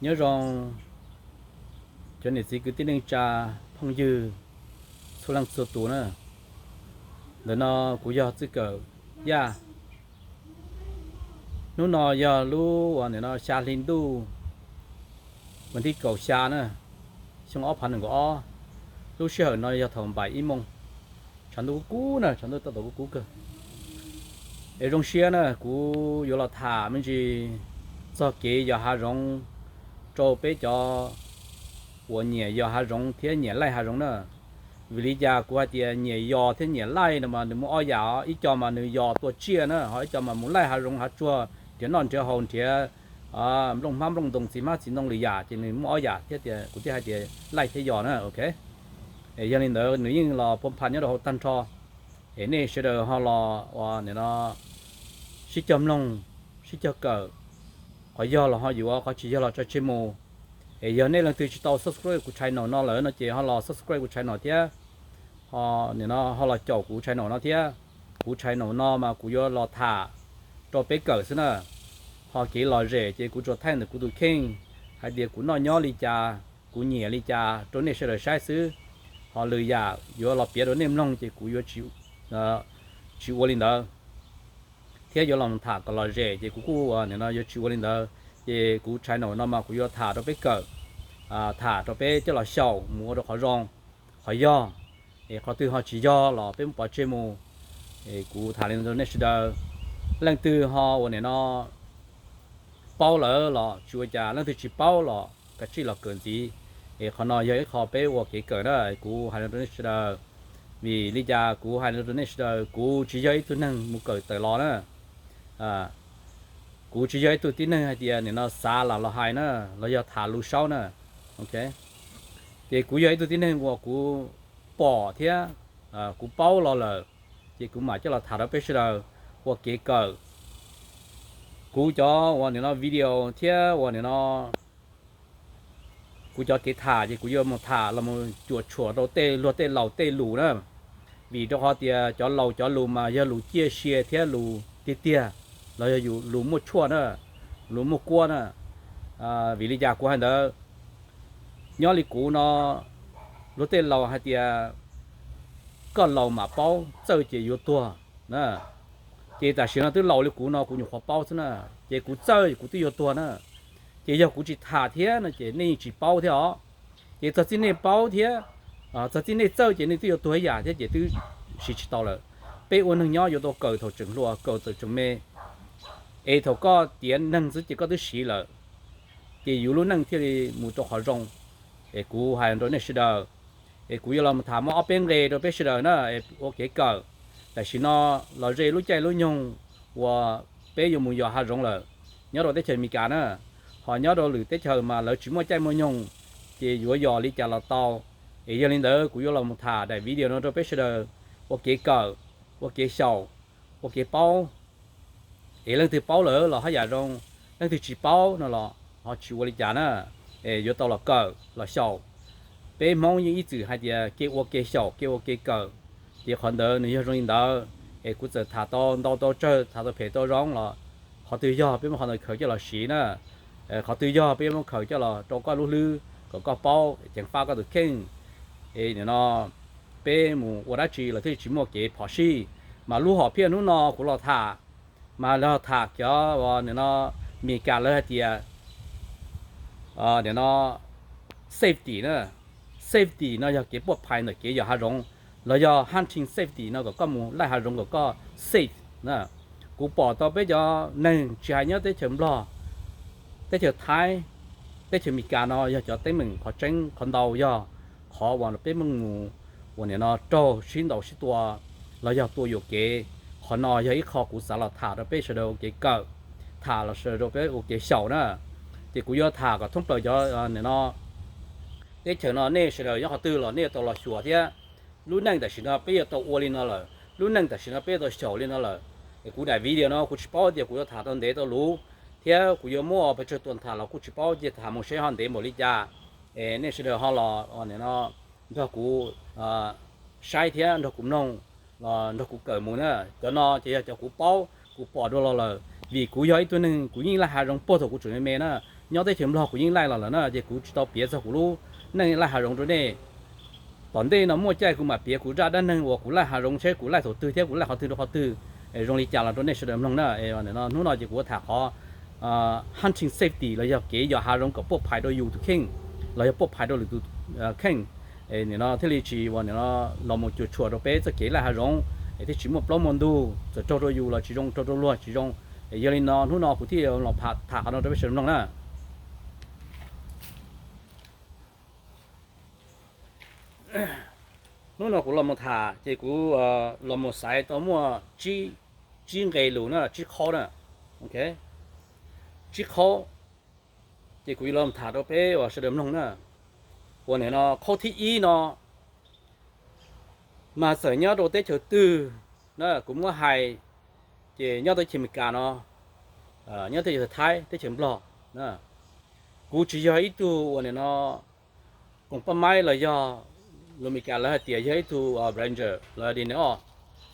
Nyob zoo cov niam txiv kwv tij neej tsa phooj ywg txhua leej txhua tus na. Ntawm no kuv yog Txwj Kawm Yaj. Hnub no yog lub uas nim no xya hli ntuj, vas thib kaum xya na, xyoo ob phav nees nkaum ob. Lub sij hawm no yog thaum npaim ib moos, tshav ntuj kub kub na, tshav ntuj tab tom kub kub kawg. Es zoo siab na, kuv yuav los tham me ntsis txog kev yos hav zoov rau peb cov uas nyiam yos hav zoov thiab nyiam laij hav zoov na. Vim li cas kuv hais tias nyiam yos thiab nyiam laij no mas nws muaj ob yam, ib co mas nws yos tua tsiaj na, ho ib co mas mus laij hav zoov hav tsuag nrhiav noj nrhiav haus, nrhiav nplooj hmab nplooj ntoo, txiv hmab txiv ntoo lwm yam, ces nws muaj ob yam thiab tias kuv thiaj hais tias laij thiab yos na, ok. Yog li ntawd nws yeej los pua pha nyob rau hauv tag nrho. Es nej sawv daws ho los ua nim no sib cog mloog, sib cog kawm, qhov yog los ho yuav, qhov tsis yog los tso tseg mus. Es yog nej leej twg tsis tau subscribe kuv channel no lawm no ces ho los subscribe kuv channel thiab, ho nim no ho los caum kuv channel no thiab. Kuv channel no mas kuv yuav los tham rau peb kawm xwb na. Ho kev lom zem ces kuv tsuas thaij ntawm kuv tus kheej hais tias kuv noj nyob li cas, kuv nyiam li cas rau nej sawv daws saib xwb. Ho lwm yam yuav los piav rau nej mloog ces kuv yuav tsis ua li ntawd, thiab yuav los tham kom lom zem ces kuv kuj nim no yuav tsis ua li ntawd. Ces kuv channel no mas kuv yuav tham rau peb kawm, tham rau peb coj los xyaum mus ua rau qhov zoo, qhov yog. Es qhov twg ho tsis yog los peb muab pov tseg mus. Es kuv tham li no rau nej sawv daws. Leej twg ho uas nim no paub lawm los tsis ua cas, leej twg tsis paub los kav tsij los kawm ntxiv. Es qhov no yog ib qho peb ua kev kawm na, kuv hais no rau nej sawv daws. Vim li cas kuv hais no rau nej sawv daws? Kuv tsis yog ib tug neeg mus kawm tawm los na. Kuv tsis yog ib tug tib neeg hais tias nim no xav lam los hais na, los yog tham lus saub na. Ok, ces kuv yog ib tug tib neeg uas kuv pom thiab kuv paub los lawm, ces kuv mam coj los tham rau peb sawv daws ua kev kawm. Kuv cov uas nim no video thiab uas nim no kuv cov kev tham ces kuv yuav mus tham los mus cuam tshuam rau tej luag tej laus tej lus na. Vim rau qhov tias cov laus cov lus mas yog lus ciaj sia thiab lus tiag tiag, los yog lus muaj tshuaj na, lus muaj kuab na. Vim li cas kuv hais ntawd? Nyob li kuv no, luag tej laus hais tias koj laus mam paub, txawj ces yuav tuag na. Ces tam sim no twb laus li kuv no kuv nyuam qhuav paub xwb na, ces kuv txawj kuv twb yuav tuag na. Ces yog kuv tsis tham thiab no ces nej yeej tsis paub thiab os. Ces txog txij nej paub thiab, txog txij nej txawj ces nej twb yuav tuag ib yam thiab ces twb siv tsis tau lawm. Peb ua neeg nyob yuav tau kawm thaum tseem hluas, kawm thaum tseem me, es thaum koj tiav neeg xwb ces koj twb siv lawm. Ces yus lub neej thiaj li mus rau qhov zoo. Es kuv hais rau nej sawv daws, es kuv yuav los mus tham muaj ob peb nqe rau peb sawv daws na, es ua kev kawm. Tam sim no los ze lub caij lub nyoog uas peb yuav mus yos hav zoov lawm, nyob rau teb chaws Amelikas na, ho nyob rau lwm teb chaws mas lawv tsis muaj caij muaj nyoog, ces yuav yos li cas los tau. Es yog li ntawd kuv yuav los mus tham daim video no rau peb sawv daws ua kev kawm, ua kev xyaum, ua kev paub. Es leej twg paub lawm los haj yam zoo, leej twg tsis paub no los ho tsis ua li cas na, es yuav tau los kawm los xyaum. Peb Hmoob yeej ib txwm hais tias kev ua kev xyaum kev ua kev kawm, ces qhov ntawd nws yog zoo li ntawd. Es kuv txawm tham tau ntau tau tsawg, tham tau phem tau zoo los qhov twg yog peb muab qhov ntawd khaws coj los siv na. Qhov twg yog peb muab khaws coj los rau koj lub hlwb kom koj paub ceev faj koj tus kheej. Es nim no peb mus ua dab tsi los thiaj tsis muaj kev phom sij. Mas lub hom phiaj hnub no kuv los tham, mas los tham cov nim no Amelikas lawv hais tias nim no safety na. Safety no yog kev puaj phais ntawm kev yos hav zoov, los yog hunting safety no kom koj mus laij hav zoov kom koj safe na. Kuv pom tau peb cov neeg tsis hais nyob teb chaws Nplog, teb chaws Thaib, teb chaws Amelikas no yog cov teeb meem qhov tseeb qhov ntau yog qhov uas peb muaj mus uas nim no raug sib ntaus sib tua los yog tua yuam kev. Qhov no yog ib qho kuv xav los tham rau peb sawv daws ua kev kawm, tham los sawv daws rau peb ua kev xyaum na. Ces kuv yuav tham kom thoob plaws cov nim no teb chaws no nej sawv daws nyob qhov twg los nej yuav tau los xyuas thiab. Lub neej tam sim no peb yuav tau ua li no lawm, lub neej tam sim no peb yuav tau xyaum li no lawm. Es kuv daim video no kuv tsis paub tias kuv yuav tham tau ntev tau luv, thiab kuv yuav muab pes tsawg tuas tham los kuj tsis paub, cia tham mus seb ho ntev npaum li cas. Es nej sawv daws ho los nim no nrog kuv saib thiab nrog kuv mloog, los nrog kuv kawm mus na. Cov no ces yog cov kuv paub kuv pom dua los lawm, vim kuv yog ib tug neeg kuv yeej laij hav zoov puag thaum kuv tseem me me na. Nyob teb chaws Nplog kuv yeej laij los lawm na, ces kuv tsis tau piav txog kuv lub neej laij hav zoov rau nej. Tom ntej no muaj caij kuv mam piav kuv zaj dab neeg uas kuv laij hav zoov seb kuv laij thaum twg thiab kuv laij qhov twg rau qhov twg, zoo li cas los rau nej sawv daws mloog na. Hnub no ces kuv ua tham qhov hunting safety los yog kev yos hav zoov kom puaj phais rau yus tus kheej los yog puaj phais rau lwm tus kheej. Nim no thiaj li tsis ua nim no los mus cuam tshuam rau peb txoj kev laij hav zoov, es thiaj tsis muaj plaub muaj ntug, txawm raug rau yus los tsis zoo, raug rau luag tsis zoo. Yog li no hnub no kuv thiaj los tham qhov no rau peb sawv daws mloog na. Hnub no kuv los mus tham ces kuv los mus xaiv tau muaj tsib nqe lus na, tsib qhaub na. Tsib qhaub, ces kuv yuav los tham rau peb uas sawv daws mloog na. Uas nim no qhaub thib ib no mas txawm nyob rau teb chaws twg na, kuv muab hais, ces nyob teb chaws Amelikas no, nyob teb chaws Thaib, teb chaws Nplog, kuv tsis yog ib tug uas nim no koom paj maib los yog lus Amelikas lawv hais tias yog ib tug ranger los D N O,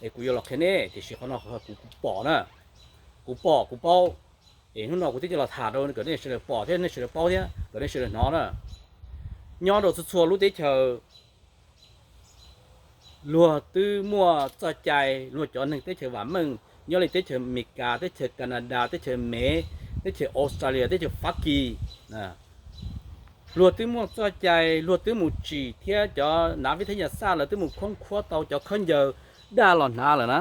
es kuv yuav los qhia nej, tiam sis qhov no kuv pom na, kuv pom kuv paub. Es hnub no kuv thiaj los tham rau kom nej sawv daws pom thiab nej sawv daws paub thiab kom nej sawv daws hnov na. Nyob rau txhua txhua lub teb chaws, luag twb muaj txoj cai, luag cov neeg teb chaws vam meej, nyob li teb chaws Amelikas, teb chaws Canada, teb chaws Mev, teb chaws Australia, teb chaws Fab Kis, luag twb muaj txoj cai, luag twb mus tsim thiab cov nav vib thab nyas xaj lawv twb mus khoob khuab tau cov khaub ncaws daj los hnav lawm na.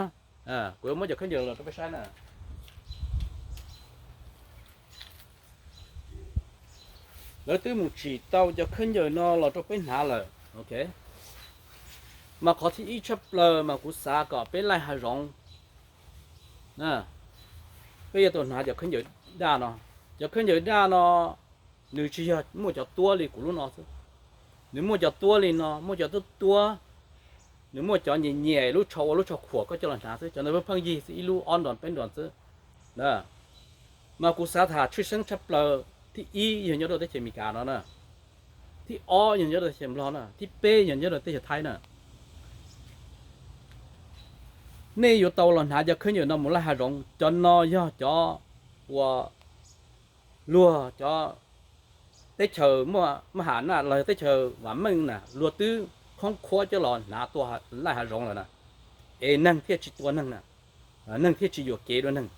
Kuv yuav muab cov khaub ncaws los rau peb saib na. Lawv twb mus tsim tau cov khaub ncaws no los rau peb hnav lawm. Mas qhov thib ib tshaj plaws mas kuv xav kom peb laij hav zoov, peb yuav tau hnav cov khaub ncaws daj no. Cov khaub ncaws daj no, nws tsis yog muaj cov tuab li kuv lub no xwb. Nws muaj cov tuab li no, muaj cov tuab tuab, nws muaj cov nyias nyias lub tsho ua lub tsho khuam koj coj los hnav xwb, cov ntawd pheej yig xwb, ib lub ob nrov peb nrov xwb. Mas kuv xav tham tshwj xeeb tshaj plaws, thib ib yog nyob rau teb chaws Amelikas no na, thib ob yog nyob rau teb chaws Nplog na, thib peb yog nyob rau teb chaws Thaib na. Nej yuav tau los hnav cov khaub ncaws no mus laij hav zoov. Cov no yog cov uas luag cov teb chaws muaj maj ham na los yog teb chaws vam meej na, luag twb khoob khuab coj los hnav tua laij hav zoov lawm na, es neeg thiaj tsis tua neeg na, neeg thiaj tsis yuam kev dua neeg.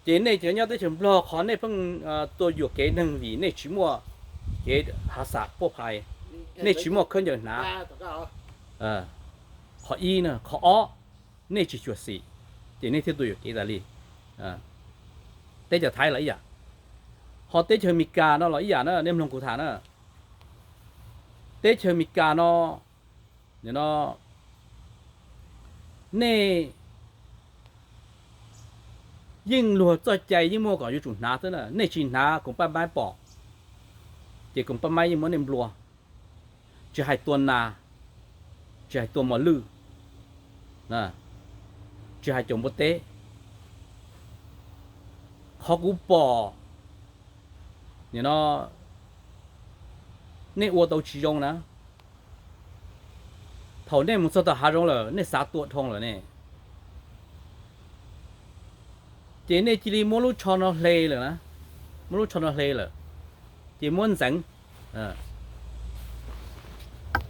Ces nej cov nyob teb chaws Nplog qhov nej pheej tua yuam kev neeg vim nej tsis muaj kev hav xam puaj phais, nej tsis muaj khaub ncaws hnav. Qhov ib, qhov ob, nej tsis xyuam xim, ces nej thiaj tua yuam kev tas li. Teb chaws Thaib los ib yam, ho teb chaws Amelikas no los ib yam na, nej mloog kuv tham na. Teb chaws Amelikas no, no nej yeej luag txoj cai yeej muaj kom yuav tsum hnav xwb na, nej tsis hnav koom paj maib pom, ces koom paj maib yeej muab nej nplua, tsis hais tua nas, tsis hais tua mos lwj, tsis hais caum npua teb. Qhov kuv pom, no nej ua tau tsis zoo na. Thaum nej mus txog tom hav zoov lawm nej xav tua dhau lawm ne, ces nej cia li muab lub tsho no hle lawm na, muab lub tsho no hle lawm, ces muab ntxeev,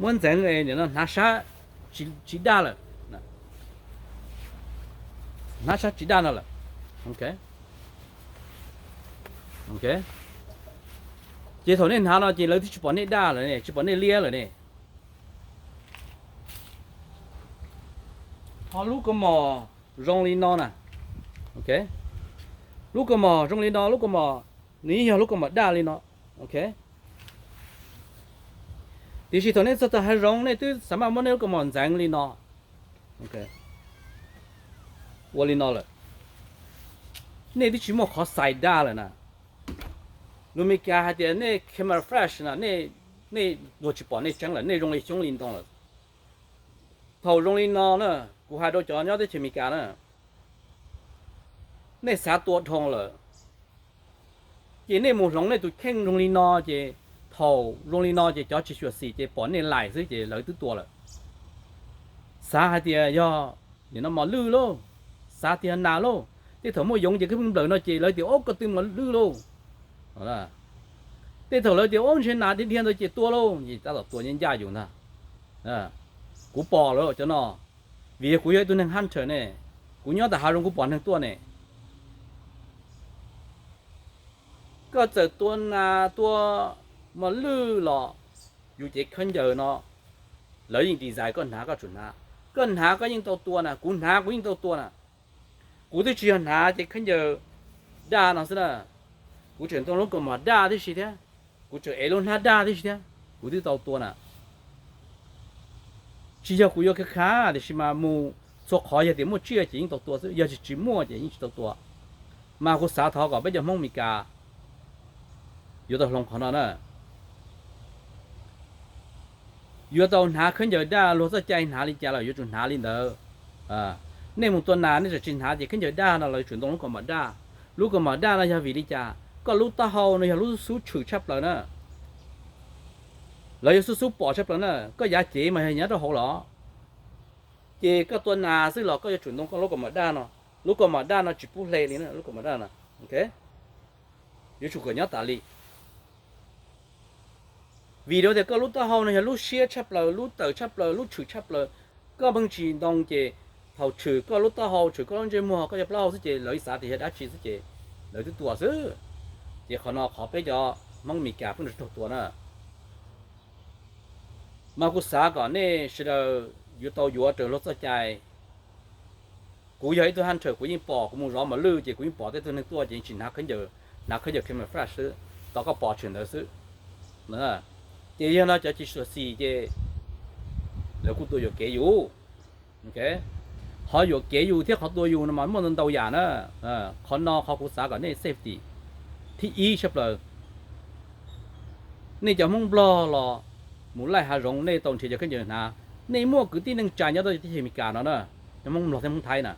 muab ntxeev no hnav sab tsis daj lawm, hnav sab tsis daj no lawm. Ces thaum nej hnav no ces lawv twb tsis pom nej daj lawm ne, tsis pom nej liab lawm ne. Ho lub kaus mom zoo li no na, lub kaus mom zoo li no, lub kaus mom, nws yeej yog lub kaus mom daj li no. Tiam sis thaum nej txog tom hav zoov nej twb xav maj muab nej lub kaus mom ntxeev li no, ua li no lawm, nej twb tsis muaj qhov xais daj lawm na. Lus Meskas hais tias nej camera flash na, nej luag tsis pom nej tseeb lawm, nej zoo li xyoob li ntoo lawm. Thaum zoo li no na, kuv hais rau cov nyob teb chaws Amelikas na, nej xav tua dhau lawm, ces nej mus hloov nej tus kheej zoo li no, ces thaum zoo li no ces cov tsis xyuam xim ces pom nej lais xwb ces lawv twb tua lawm. Xav hais tias yog nim no mos lwj lauj, xav tias nas lauj, Tej thaum muaj yoov ces koj pheej nplawm no ces lawv tias ob koj twb mos lwj lauj. Tej thaum lawv tias ob ntshe nas dhia dhia ntawd ces tua lauj, ces tab tom tua ncaj ncaj yus ntag. Kuv pom lawm cov no, vim yog kuv yog ib tug neeg hunter ne, kuv nyob tom hav zoov kuv pom neeg tuaj ne. Koj txawm tua nas tua mos lwj los yus cev khaub ncaws no lawv yeej design koj hnav koj tsum hnav. Koj hnav koj yeej tau tua na, kuv hnav kuv yeej tau tua na. Kuv twb tsis yog hnav cev khaub ncaws daj no xwb na, kuv tseem ntoo lub kaus mom daj tib si thiab, kuv tseem ev lub hnab daj tib si thiab kuv twb tau tua na. Tsis yog kuv yuav khav khav tiam sis mas mus txhua qhov yog tias muaj tsiaj ces yeej tau tua xwb, yog tsis tsis muaj ces yeej tsis tau tua. Mas kuv xav thov kom peb cov Hmoob Mes Kas yuav tau hloov qhov no na. Yuav tau hnav khaub ncaws daj, luag txoj cai hnav li cas los yuav tsum hnav li ntawd. Nej mus tua nas nej txawm tsis hnav ces khaub ncaws daj no los yuav tsum ntoo lub kaus mom daj. Lub kaus mom daj no yog vim li cas? Koj lub taub hau no yog lub xub tshwm tshaj plaws na, lawv yog xub xub pom tshaj plaws na. Koj yav cev mas yog nyob rau hauv los, ces koj tua nas xwb los koj yuav tsum ntoo koj lub kaus mom daj no. Lub kaus mom daj no tsis pub hle li na, lub kaus mom daj no. Yuav tsum kom nyob tas li. Vim rau tias koj lub taub hau no yog lub siab tshaj plaws, lub tawm tshaj plaws, lub tshwm tshaj plaws. Koj pheej tsis ntoo ces thaum tshwm koj lub taub hau, tshwm koj lub ntsej muag, koj cov plaub hau xwb ces lawv xav tias yog dab tsi xwb ces lawv twb tua xwb. Ces qhov no qhov peb cov Hmoob Mes Kas pheej raug tua na. Mas kuv xav kom nej sawv daws yuav tau yuav raws luag txoj cai. Kuv yog ib tug hunter, kuv yeej pom, kuv mus zov mos lwj ces kuv yeej pom tej tug neeg tuaj ces yeej tsis hnav khaub ncaws, hnav khaub ncaws camouflage xwb, tos koj pom tshwm ntawd xwb. Ces yog no cov tsis xyuam xim ces lawv kuj tua yuam kev yus. Qhov yuam kev yus thiab qhov tua yus no mas muaj ntau ntau yam na. Qhov no qhov kuv xav kom nej safety thib ib tshaj plaws. Nej cov Hmoob Nplog los mus laij hav zoov nej tau nrhiav cov khaub ncaws hnav, nej muaj kwv tij neej tsa nyob rau teb chaws Amelikas no na, cov Hmoob Nplog thiab Hmoob Thaib na,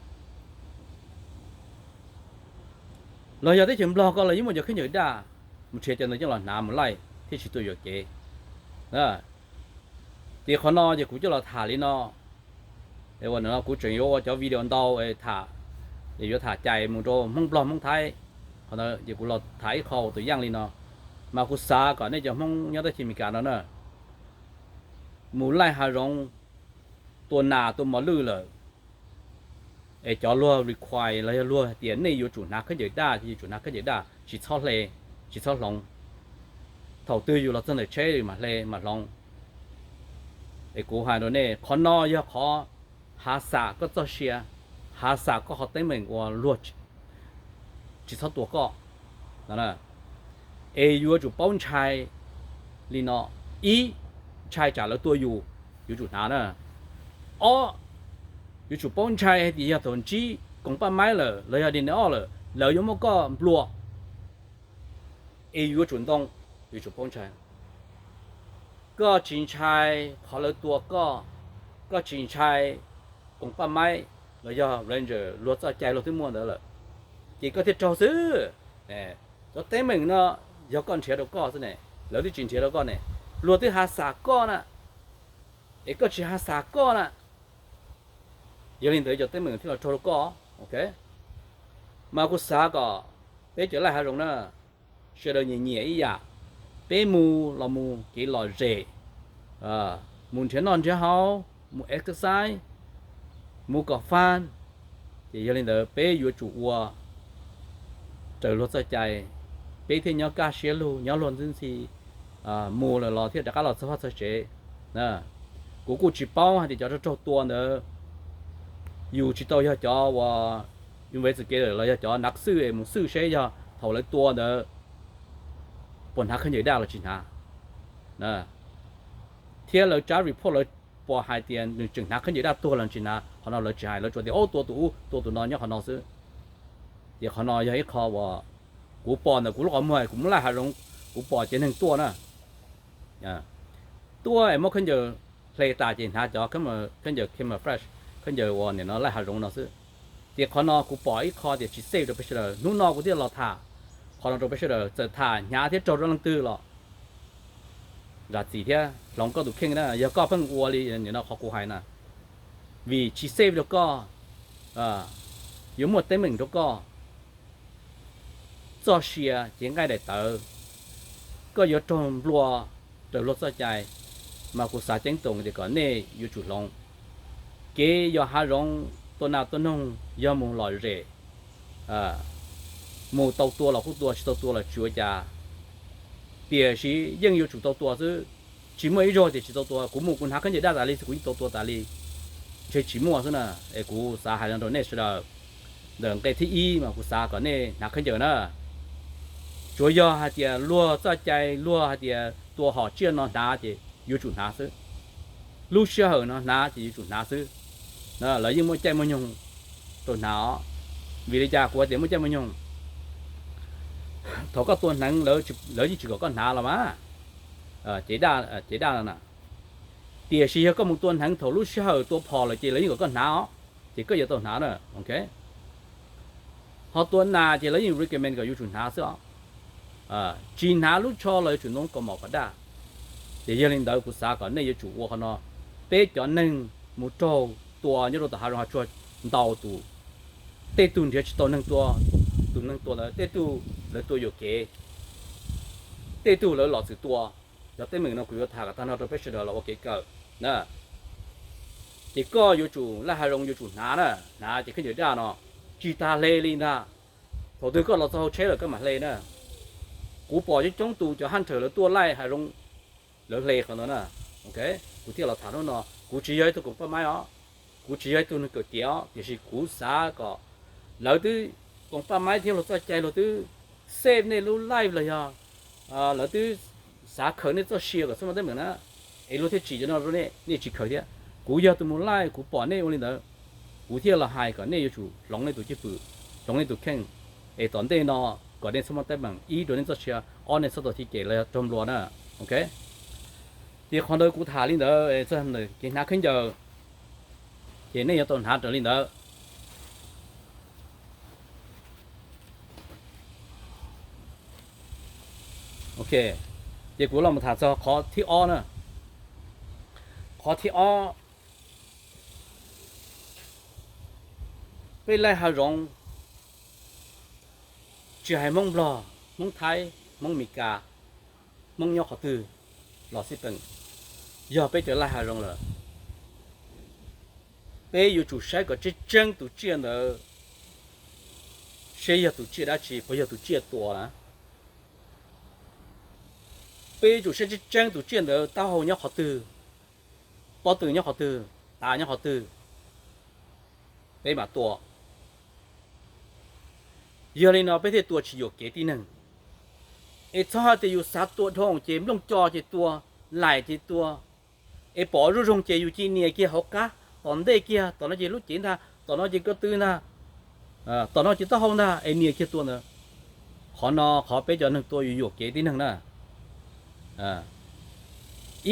los yog teb chaws Nplog ko los yeej muaj cov khaub ncaws daj, mus nrhiav cov ntawd coj los hnav mus laij thiaj tsis tua yuam kev. Ces qhov no ces kuv coj los tham li no. Ua no kuv tseem yuav ua cov video ntau tham, yuav tham cais mus rau Hmoob Nplog Hmoob Thaib. Qhov no ces kuv los tham ib qho ua tus yaj li no, mas kuv xav kom nej cov Hmoob nyob teb chaws Amelikas no na, mus laij hav zoov tua nas tua mos lwj lawm, es cov luag require los yog luag hais tias nej yuav tsum hnav khaub ncaws daj ces yuav tsum hnav khaub ncaws daj, tsis txhob hle, tsis txhob hloov. Thaum twg yus los txog ntawm tsheb yus mam hle mam hloov. Es kuv hais rau nej, qhov no yog qhov hav xam koj txoj sia, hav xam koj qhov teeb meem uas luag tsis txhob tua koj. Es yuav tsum paub ntshai li no. Ib, ntshai tsam lawv tua yus, yuav tsum hnav na. Ob, yuav tsum paub ntshai hais tias yog thaum ntsib koom paj maib lawm los yog di ne ob lawm lawv yuav muab koj nplua, es yuav tsum ntoo, yuav tsum paub ntshai. Koj tsis ntshai qhov lawv tua koj, koj tsis ntshai koom paj maib los yog ranger luag txoj cai luag twb muaj ntawd lawm, ces koj thiaj raug xwb. Cov teeb meem no yog koj nrhiav rau koj xwb ne, lawv twb tsis nrhiav rau koj ne. Luag twb hav xam koj na, es koj tsis hav xam koj na, yog li ntawd cov teeb meem thiaj los raug rau koj. Mas kuv xav kom peb cov laij hav zoov na, sawv daws nyiam nyiam ib yam, peb mus los mus kev lom zem, mus nrhiav noj nrhiav haus, mus exercise, mus kom fun. Ces yog li ntawd peb yuav tsum ua raws luag txoj cai, peb thiaj nyob kaj siab lug, nyob luag ntxwb ntxhi, mus lawm los thiaj rov qab los txog vaj txog tsev. Kuv kuj tsis paub hais tias cov raug raug tua ntawd, yus tsis tau yog cov uas investigator los yog cov nav xwj es mus xwj seb yog thaum lawv tua ntawd puas hnav khaub ncaws daj los tsis hnav, thiab lawv tsab report lawv puas hais tias nws tseem hnav khaub ncaws daj tuag los tsis hnav, qhov no lawv tsis hais, lawv tsuas tias ub tua tus ub tua tus no nyob qhov no xwb. Ces qhov no yog ib qho uas kuv pom ntawm kuv lub qhov muag, kuv mus laij hav zoov, kuv pom cov neeg tuaj na, tuaj es muab khaub ncaws hle tas ces hnav cov khaub ncaws camouflage, khaub ncaws uas nim no laij hav zoov no xwb. Ces qhov no kuv pom ib qho tias tsis safe rau peb sawv daws. Hnub no kuv thiaj los tham qhov no rau peb sawv daws, txawm tham hnyav thiab raug rau leej twg los zam txim thiab hloov koj tus kheej na, yog koj pheej ua li nim no qhov kuv hais na, vim tsis safe rau koj, yuav muaj teeb meem rau koj. txoj sia cev nqaij daim tawv, koj yuav raug nplua raws luag txoj cai, mas kuv xav ceeb toom tias kom nej yuav tsum hloov. Kev yos hav zoov tua nas tua noog yog mus lom zem, mus tau tua los kuj tua, tsis tau tua los tsis ua cas, tiam sis yeej yuav tsum tau tua xwb. Tsis muaj ib zaug tias tsis tau tua. Kuv mus kuv hnav khaub ncaws daj tas li xwb kuv yeej tau tua tas li, ntshe tsis muaj xwb na. Es kuv xav hais no rau nej sawv daws, ntawm nqe thib ib mas kuv xav kom nej hnav khaub ncaws na. Tsuas yog hais tias luag txoj cai luag hais tias tua hom tsiaj no hnav ces yuav tsum hnav xwb. Lub sij hawm no hnav ces yuav tsum hnav xwb. Lawv yeej muaj caij muaj nyoog rau hnav os. Vim li cas kuv hais tias muaj caij muaj nyoog? Thaum koj tua hneev lawv yeej tsis kom koj hnav los mas, cev daj no na. Tiam sis yog koj mus tua hneev thaum lub sij hawm tua phom lawm ces lawv yeej kom koj hnav os, ces koj yuav tau hnav na. Ho tua nas ces lawv yeej recommend kom yuav tsum hnav xwb os. Tsis hnav lub tsho los yuav tsum ntoo kaus mom pas daj. Ces yog li ntawd kuv xav kom nej yuav tsum ua qhov no. Peb cov neeg mus raug tua nyob rau tom hav zoov hav tsuag ntau tus, tej tug nrhiav tsis tau neeg tua, tus neeg tua ntawd tej tug lawv tua yuam kev, tej tug lawv los txwm tua. Cov teeb meem no kuv yuav tham kom tag nrho rau peb sawv daws los ua kev kawm na. Ces koj yuav tsum laj hav zoov yuav tsum hnav na, hnav ces khaub ncaws daj no tsis tas hle li ntag. Thaum twg koj los txog hauv tsheb lawm koj mam hle na. Kuv pom coob coob tus cov haj nthawm lawv tuaj laj hav zoov, lawv hle qhov no na. Kuv thiaj los tham hnub no, kuv tsis yog ib tug koom paj maib os, kuv tsis yog ib tug neeg kawm tiav os, tiam sis kuv xav kom lawv twb koom paj maib thiab luag txoj cai luag twb save nej lub life los yog lawv twb xav khaws nej txoj sia kom txhob muaj teeb meem na, es luag thiaj tsim cov no rau nej, nej tsis khaws thiab. Kuv yog tus mus laj kuv pom nej ua li ntawd, kuv thiaj los hais kom nej yuav tsum hloov nej tus cwj pwm, hloov nej tus kheej, es tom ntej no kom nej txhob muaj teeb meem, ib rau nej txoj sia, ob nej txhob tau thib ces los yog raug nplua na. Ok, ces qhov ntawd kuv tham li ntawd, kev hnav khaub ncaws ces nej yuav tau hnav raws li ntawd. Ok, ces kuv los mus tham txog qhov thib ob na. Qhov thib ob, peb laj hav zoov, tsis hais Hmoob Nplog, Hmoob Thaib, Hmoob Meskas, Hmoob nyob qhov twg los xij peem, yog peb cov laj hav zoov lawm, peb yuav tsum saib kom tseeb tseeb tus tsiaj ntawd, seb yog tus tsiaj dab tsi, puas yog tus tsiaj tua na. Peb yuav tsum saib tseeb tseeb tus tsiaj ntawd taub hau nyob qhov twg, pob tw nyob qhov twg, tav nyob qhov twg, peb mam tua. Yog li no peb thiaj tua tsis yuam kev tib neeg. Es txhob hais tias yus xav tua dhau ces nplooj co ces tua, laim ces tua, es pom zuj zoog ces yus cia nias kiag hauv qab tom ntej kiag, tom no ces lub cev ntag, tom no ces ko tw ntag, tom no ces taub hau ntag es nias kiag tua ntawd. Qhov no qhov peb cov neeg tua yus yuam kev tib neeg na.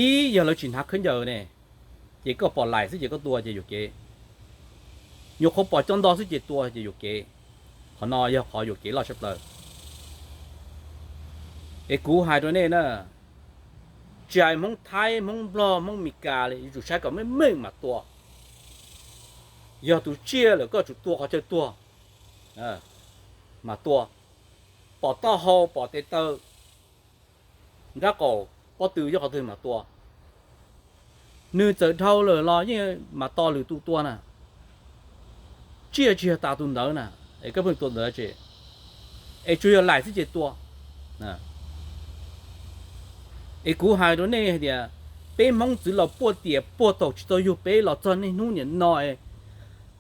Ib yog lawv tsis hnav khaub ncaws ne, ces koj pom laim xwb ces koj tua ces yuam kev. Nyuam qhuav pom cov nto xwb ces tua ces yuam kev. Qhov no yog qhov yuam kev loj tshaj plaws. Es kuv hais rau nej na, tsis hais Hmoob Thaib, Hmoob Nplog, Hmoob Meskas li, yuav tsum saib kom meej meej mas tua. Yog tus tsiaj lawm koj tsum tua qhov chaw tuag mas tua. Pom taub hau, pom tes taw, nrab qaum, pob tw nyob qhov twg mas tua. Nws txawm dhau lawm los yeej mas tos lwm tus tua na. Tsiaj tsis yog tas tus ntawd na, es koj pheej tua ntawd tsev, es tsuas yog laim xwb ces tua. Es kuv hais rau nej hais tias, peb Hmoob txwv los puag tiam puag thaum tsis tau yug peb los txog niaj hnub niam no,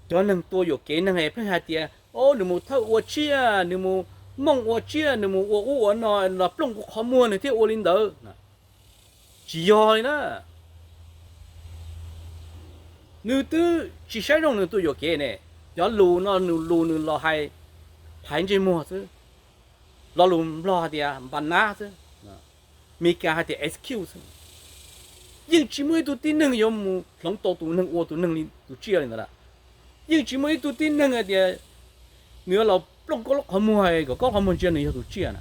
cov neeg tua yuam kev neeg es pheej hais tias, o, nws mus thawj ua tsiaj, nws mus mooj ua tsiaj, nws mus ua ub ua no los plooj kuv qhov muag nws thiaj ua li ntawd. Tsis yog li na. Nws twb tsis saib zoo nws tua yuam kev ne. Cov lus no nws lus nws los hais thaiv ntsej muag xwb. Lo lus Nplog hais tias npa nab xwb, Meskas hais tias excuse xwb. Yeej tsis muaj ib tug tib neeg yuav mus hloov tau tus neeg ua tus neeg li tus tsiaj li ntawd. Yeej tsis muaj ib tug tib neeg hais tias nws yuav los plooj koj lub qhov muag kom koj qhov muag ntsia nws yog tus tsiaj na.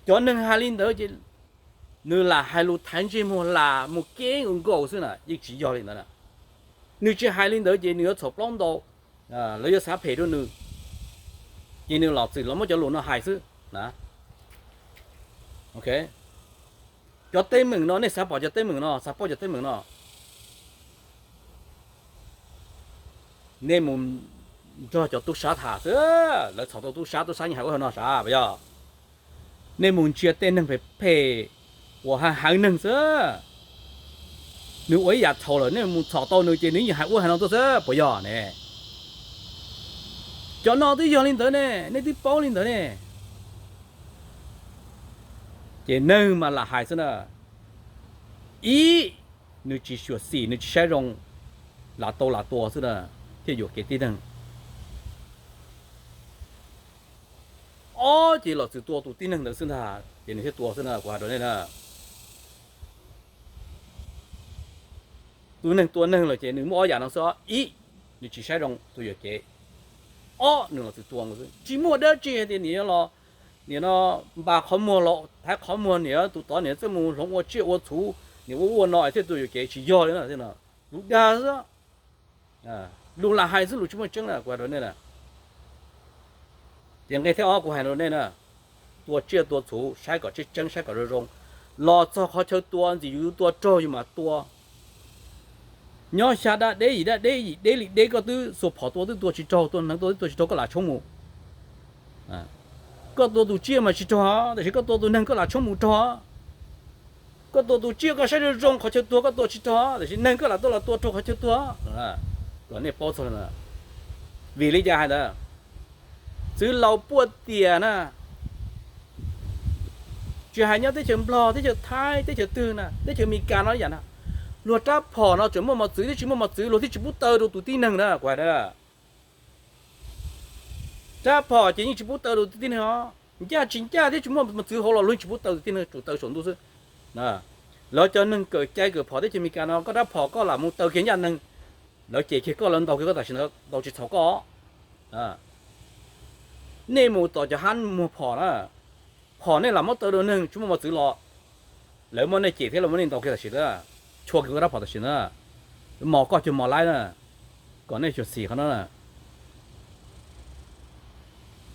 Cov neeg hais li ntawd ces nws lam hais lus thaiv ntsej muag lam mus kev nkaus xwb na, yeej tsis yog li ntawd na. Nws tsis hais li ntawd ces nws yuav txhaum plaub ntau, lawv yuav xav phem rau nws, ces nws los txwm los muab cov lus no hais xwb na. Cov teeb meem no nej xav pom cov teeb meem no, xav paub cov teeb meem no, nej mus nrog cov tub sab tham xwb. Lawv txhaum tau tub sab, tub sab yeej hais ua no sav puas yog? Nej mus ntsia tej neeg phem phem uas hais hawv neeg xwb, nws ua ib yam txhaum lawm nej mus txhom tau nws ces nws yeej hais ua hais no tuaj xwb puas yog ne? Cov no twb yog li ntawd ne, nej twb paub li ntawd ne. Ces neeg mas lam hais xwb na. Ib, nws tsis xyuam xim, nws tsis saib zoo, lam tau lam tua xwb na, thiaj yuam kev tib neeg. Ob, ces los txwm tua tus tib neeg ntawd xwb ntag ces nws thiaj tua xwb na, kuv hais rau nej na. Tus neeg tua neeg lawm ces nws muaj ob yam no xwb. Ib, nws tsis saib zoo tus yuam kev. Ob, nws los txwm tua nkaus xwb, tsis muaj dab tsi hais tias niam los, niam no npa qhov muag los thaiv qhov muag, niam tus tod niam txawj mus hloov ua tsiaj ua txhuv, niam ua ua no thiaj tua yuam kev, tsis yog li no. Lus dag xwb, lus lam hais xwb, lus tsis muaj tseeb na, kuv hais rau nej na. Ces nqe thib ob kuv hais rau nej na, tua tsiaj tua txhuv saib kom tseeb tseeb, saib kom zoo zoo, los txog qhov chaw tua ntxim yus tua raug yus mam tua. Nyob xya dab deb yim dab deb yim deb li deb koj twb xuas phom tua twb tua tsis raug, tua hneev tua twb tua tsis raug, koj lam tshoob mus. Koj tua tus tsiaj mas tsis raug, tiam sis koj tua tus neeg koj lam tshoob mus raug. Koj tua tus tsiaj koj saib zoo zoo qhov chaw tuag koj tua tsis raug, tiam sis neeg koj lam tua los tua raug qhov chaw tuag. Kom nej paub txog, vim li cas hais ntawd? Txwv laus puaj tias na, tsis hais nyob teb chaws Nplog, teb chaws Thaib, teb chaws twg na, teb chaws Amelikas no ib yam na, luag rab phom no tseem muaj mos txwv thiab tsis muaj mos txwv, luag thiaj tsis pub taw rau tus tib neeg na, kuv hais na. Rab phom ces yeej tsis pub taw rau tus tib neeg os, ncaj tsis ncaj thiab tsis muaj mos txwv hauv los luag yeej tsis pub taw tus tib neeg, tsum taw saum ntuj xwb. Lawv cov neeg kawm cai kawm phom teb chaws Amelikas no, koj rab phom koj lam mus taw kiag ncaj neeg, lawv cem kiag koj, lawv ntaus kiag koj tam sim ntawd, ntaus tsis txhaum koj. Nej mus tom cov hab muag phom na, phom nej lam muab taw rau neeg tsis muaj mos txwv los, lawv muab nej cem thiab lawv muab nej ntaus kiag tam sim ntawd, tshua kiag koj rab phom tam sim ntawd, mos koj cuag mos laib na. Kom nej xyuam xim qhov no.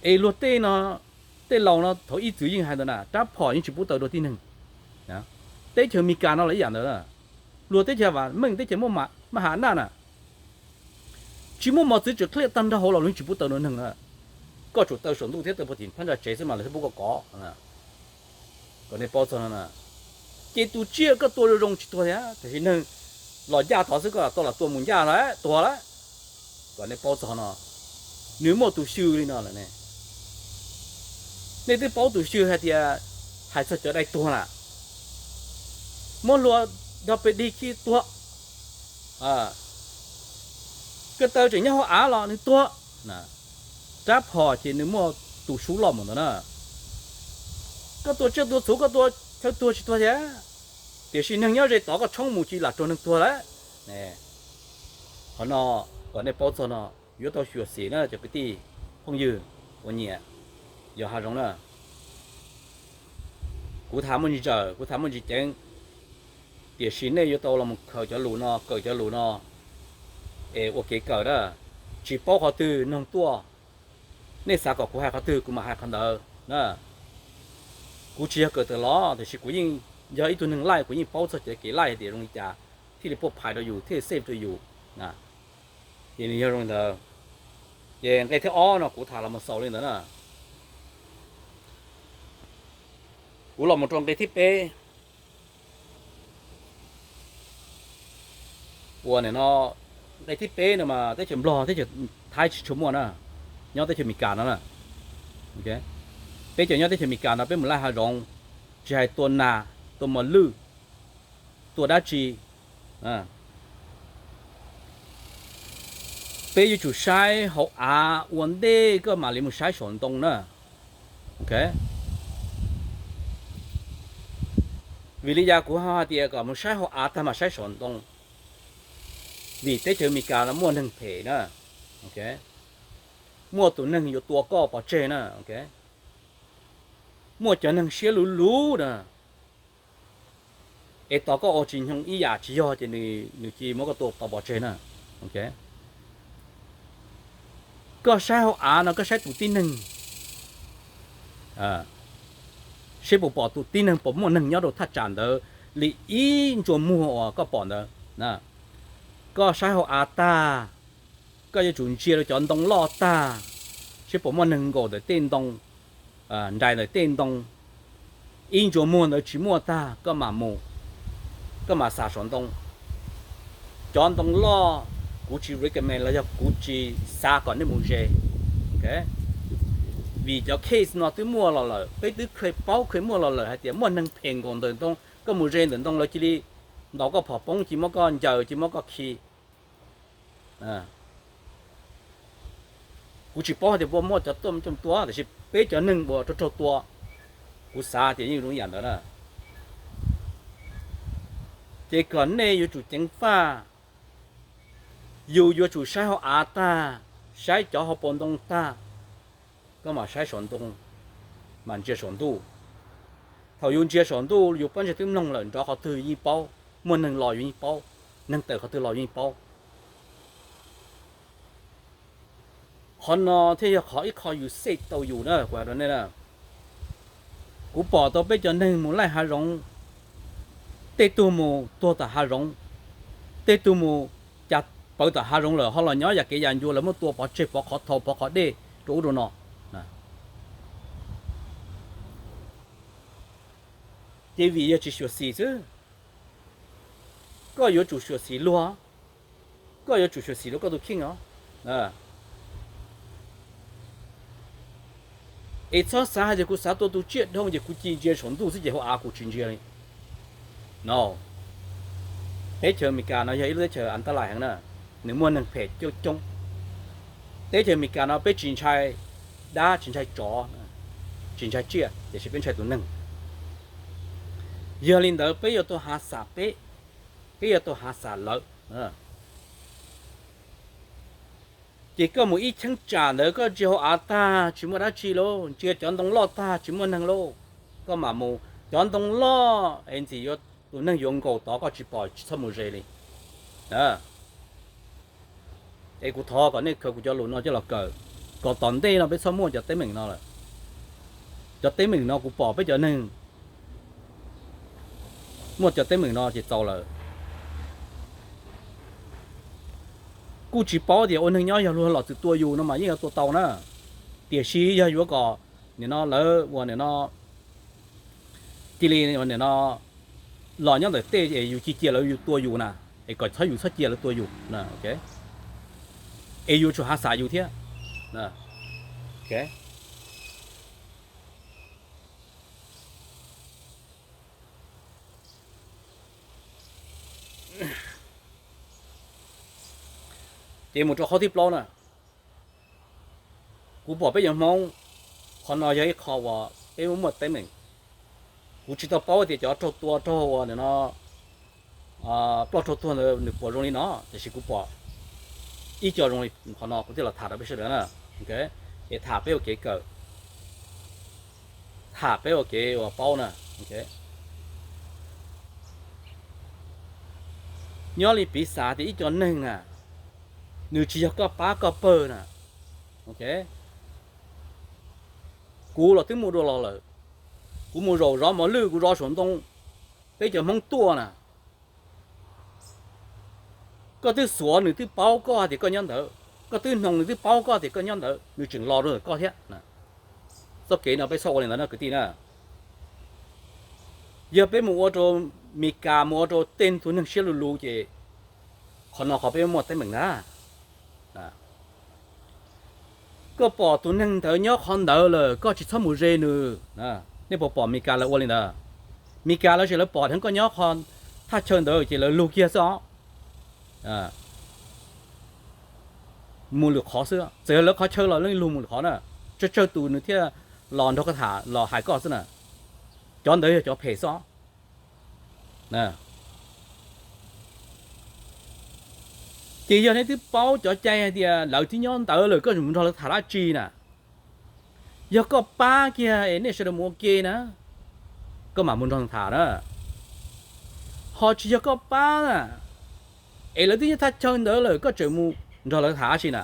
Es luag tej no, tej laus no thaum ib txwm yeej hais ntawd na, rab phom yeej tsis pub taw rau tib neeg. Teb chaws Amelikas no los ib yam ntawd, luag teb chaws vam meej, teb chaws muaj maj ham naj na, tsis muaj mos txwv tseem qhib tag nrho hauv los luag yeej tsis pub taw rau neeg na. Koj tsum taw saum ntuj thiab taw puag tim phab ntsa tsev xwb mas lawv thiaj pub koj kov. Kom nej paub txog no, ces tus tsiaj koj tua zoo zoo tsis tuag thiab, tiam sis neeg los ncaj tod xwb koj lam tau lam tua mus ncaj lawm tuag lawm. Kom nej paub txog no, nws muaj tus xyw li no lawm ne. Nej twb paub tus xyw hais tias, hais txog cov dai tuag na, muab hlua nrog pes dig khi tuag, ko taw tseem nyob hauv av los nws tuag. Rab phom ces nws muaj tus sub loj mus ntawd na. Koj tua tsiaj tua txhuv koj tua chaw tuag tsis tuag thiab, tiam sis neeg nyob ze tod koj tshoob mus cia li lam raug neeg tuag lawm. Qhov no kom nej paub txog no, yuav tau xyuam xim na cov kwv tij phooj ywg uas nyiam yos hav zoov na. Kuv tham muaj ntsis zawm, kuv tham muaj ntsis ceev, tiam sis nej yuav tau los mus khaws cov lus no, kawm cov lus no es ua kev kawm na. Tsis paub qhov twg noog tuaj, nej xav kom kuv hais qhov twg kuv mam hais qhov ntawd na. Kuv tsis yog kawm tawm los, tiam sis kuv yeej yog ib tug neeg laij, kuv yeej paub txog cov kev laij hais tias zoo li cas thiaj li pub phais rau yus, thiaj li safe rau yus. Ces nws yog zoo li ntawd. Ces nqe thib ob no kuv tham los mus xaus li ntawd na. Kuv los mus rau nqe thib peb. Uas nim no nqe thib peb no mas teb chaws Nplog, teb chaws Thaib tsis tshua muaj na, nyob teb chaws Amelikas no na. Peb cov nyob teb chaws Amelikas no peb mus laij hav zoov, tsis hais tua nas, tua mos lwj, tua dab tsi, peb yuav tsum saib hauv av ua ntej koj mam li mus saib saum ntoo na. Vim li cas kuv ho hais tias kom mus saib hauv av tag mam saib saum ntoo? Vim teb chaws Amelikas no muaj neeg phem na, muaj tus neeg yuav tua koj pov tseg na, muaj cov neeg siab luv luv na, es tos koj ua tsis nyoog ib yam tsis yog ces nws cia li muab koj tua tau pov tseg na. Koj saib hauv av no koj saib tus tib neeg, seb puas pom tus tib neeg, puas muaj neeg nyob rau thaj tsam ntawd li ib ntsua muag uas koj pom ntawd. Koj saib hauv av tag, koj yuav tsum ntsia rau cov ntoo loj tag, seb puas muaj neeg nkaum ntawm tej ntoo, nraim ntawm tej ntoo. Ib ntsua muag ntawd tsis muaj tag koj mam mus, koj mam xav saum ntoo. Cov ntoo loj kuv tsis recommend los yog kuv tsis xav kom nej mus ze. Vim cov case no twb muaj los lawm, peb twb kheev paub kheev muaj los lawm hais tias muaj neeg phem nkaum ntawm ntoo, koj mus ze ntawm ntoo lawv cia li ntaus koj phom poob, cia li muab koj ncaws, cia li muab koj khi. Kuv tsis paub tias puas muaj cov tuaj coj tua, tiam sis peb cov neeg uas raug raug tua, kuv xav tias yeej zoo ib yam ntawd na. Ces kom nej yuav tsum ceev faj, yus yuav tsum saib hauv av tag, saib cov hauv paus ntoo tag, koj mam saib saum ntoo, mam ntsia saum ntuj. Thaum yus ntsia saum ntuj yus pob ntseg twb mloog lawm, nrov qhov twg yus yeej paub, muaj neeg los yus yeej paub, neeg tawm qhov twg los yus yeej paub. Qhov no thiaj yog qhov ib qho yus safe tau yus na, kuv hais rau nej na. Kuv pom tau peb cov neeg mus laij hav zoov, tej tug mus tuag tom hav zoov, tej tug mus cas pawv tom hav zoov lawm ho los nyob yam kev yam ncua, lawv muab tua pov tseg, pov qhov thaum pov qhov dej rau ub rau no. Ces vim yog tsis xyuam xim xwb. Koj yuav tsum xyuam xim luag, koj yuav tsum xyuam xim rau koj tus kheej os. Es txhob xav hais tias kuv xav tua tus tsiaj dhau ces kuv cia li ntsia saum ntuj xwb ces hauv av kuv tsis ntsia li. No, teb chaws Amelikas no yog ib lub teb chaws antab lais heev na, nws muaj neeg phem coob coob. Teb chaws Amelikas no peb tsis ntshai dab, tsis ntshai tsov, tsis ntshai tsiaj, tiam sis peb ntshai tus neeg. Yog li ntawd peb yuav tau hav xam peb, peb yuav tau hav xam lawv. Ces koj mus ib cheeb tsam ntawd koj ntsia hauv av tag tsis muaj dab tsi lauj, ntsia cov ntoo loj tag tsis muaj neeg lauj, koj mam mus. Cov ntoo loj es ntxim yuav tus neeg yuav nkaum tod, koj tsis pom tsis txhob mus ze li. Es kuv thov kom nej khaws kuv cov lus no coj los kawm, kom tom ntej no peb txhob muaj cov teeb meem no lawm. Cov teeb meem no kuv pom peb cov neeg muaj cov teeb meem no ces txaus lawm. Kuj tsis paub tias ua neeg nyob yog luag los txwm tua yus no mas yeej yuav tua tau na. Tiam sis yog yuav kom nim no lawv ua nim no cia li nim no los nyob ntawm tej es yus cia cia lawv yus tua yus na, es kom txhob yus txhob cia lawv tua yus. Es yus tsum hav xam yus thiab. Ces mus rau qhov thib plaub na, kuv pom peb cov Hmoob, qhov no yog ib qho uas peb muaj muaj teeb meem. Kuv tsis tau paub tias cov raug tua raug ua nim no ploj raug tuag ntawd nws puas zoo li no, tiam sis kuv pom ib co zoo li qhov no kuv thiaj los tham rau peb sawv daws na. Es tham peb ua kev kawm, tham peb ua kev uas paub na. Nyob li piv xam tias ib co neeg na, nws tsis yog koj pab koj pawg na. Kuv los twb mus dua los lawm, kuv mus zaum zov mos lwj, kuv zov saum ntoo, peb cov Hmoob tuaj na. Koj twb xuav nws twb paub koj tias koj nyob ntawd, koj twb hnoos nws twb paub koj tias koj nyob ntawd, nws tseem los rau ntawm koj thiab. Txoj kev no peb txhob ua li ntawd na kwv tij na. Yog peb mus ua rau Mes Kas, mus ua rau tej tus neeg siab luv luv ces qhov no qhov peb muaj teeb meem na. Koj pom tus neeg ntawd nyob qhov ntawd lawm koj tsis txhob mus ze nws. Nej puas pom Mes Kas lawv ua li ntawd? Mes Kas lawv ces lawv pom dheev koj nyob qhov thaj chaw ntawd ces lawv lug kiag xwb os. Mus lwm qhov xwb, txawm yog lawv qhov chaw los lawv lug mus lwm qhov na. Tsawg tsawg tus nws thiaj los nrog koj tham los hais koj xwb na. Cov ntawd yog cov phem xwb os. Ces yog nej twb paub cov cai hais tias lawv twb nyob ntawd lawm koj mus nrog lawv tham dab tsi na? Yog koj pab kiag es nej sawv daws mus ua ke na, koj mam mus nrog tham na. Ho tsis yog koj pab na, Es lawv twb nyob thaj chaw ntawd lawm koj tseem mus nrog lawv tham dab tsi na?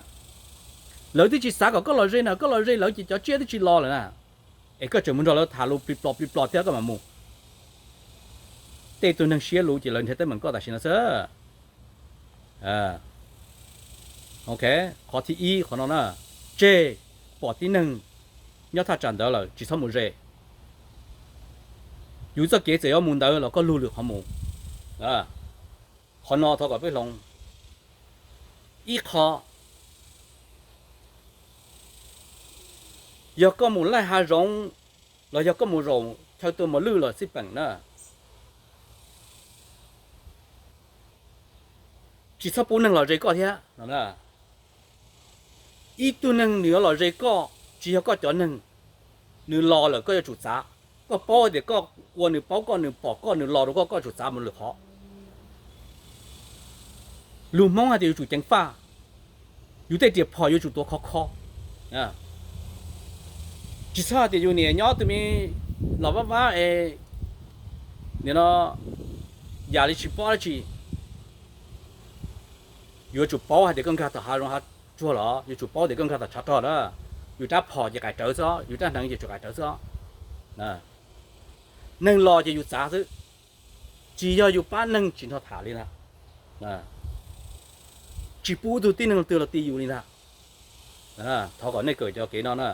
Lawv twb tsis xav kom koj los ze na, koj los ze lawv ces cov tsiaj twb tsis los lawm na. Es koj tseem mus nrog lawv tham lus plig plos plig plos thiab koj mam mus. Tej tug neeg siab luv ces lawv nrhiav teeb meem koj tam sim no xwb. Ok, qhov thib ib qhov no na, tseg, pom tib neeg nyob thaj tsam ntawd lawm tsis txhob mus ze. Yus txoj kev txawm yuav mus ntawd los koj lug lwm qhov mus. Qhov no thov kom peb hloov. Ib qho, yog koj mus laij hav zoov los yog koj mus zaum chaw tua mos lwj los xij peem na, tsis txhob pub neeg los ze koj thiab no. Ib tug neeg nws yuav los ze koj, tsis yog koj cov neeg, nws los lawm koj yuav tsum txav. Koj paub tias koj ua nws paub koj, nws pom koj, nws los rau koj, koj yuav tsum txav mus lwm qhov. Lus Hmoob hais tias yuav tsum ceev faj, yus tej riam phom yuav tsum tuav khov kho. Tsis txhob hais tias yus niam nyob twg me los vab vab es nim no yam li tsis paub dab tsi. Yuav tsum paub hais tias koj nkag tom hav zoov hav tsuag los yuav tsum paub tias koj nkag tom tshav rog na. Yus rab phom ces qaim rawv xwb, yus rab hneev ces tsuas qaim rawv xwb. Neeg los ces yus txav xwb, tsis yog yus pab neeg tsis nrog tham li ntag. Tsis pub tug tib neeg twg los ti yus li ntag. Thov kom nej kawm cov kev no na.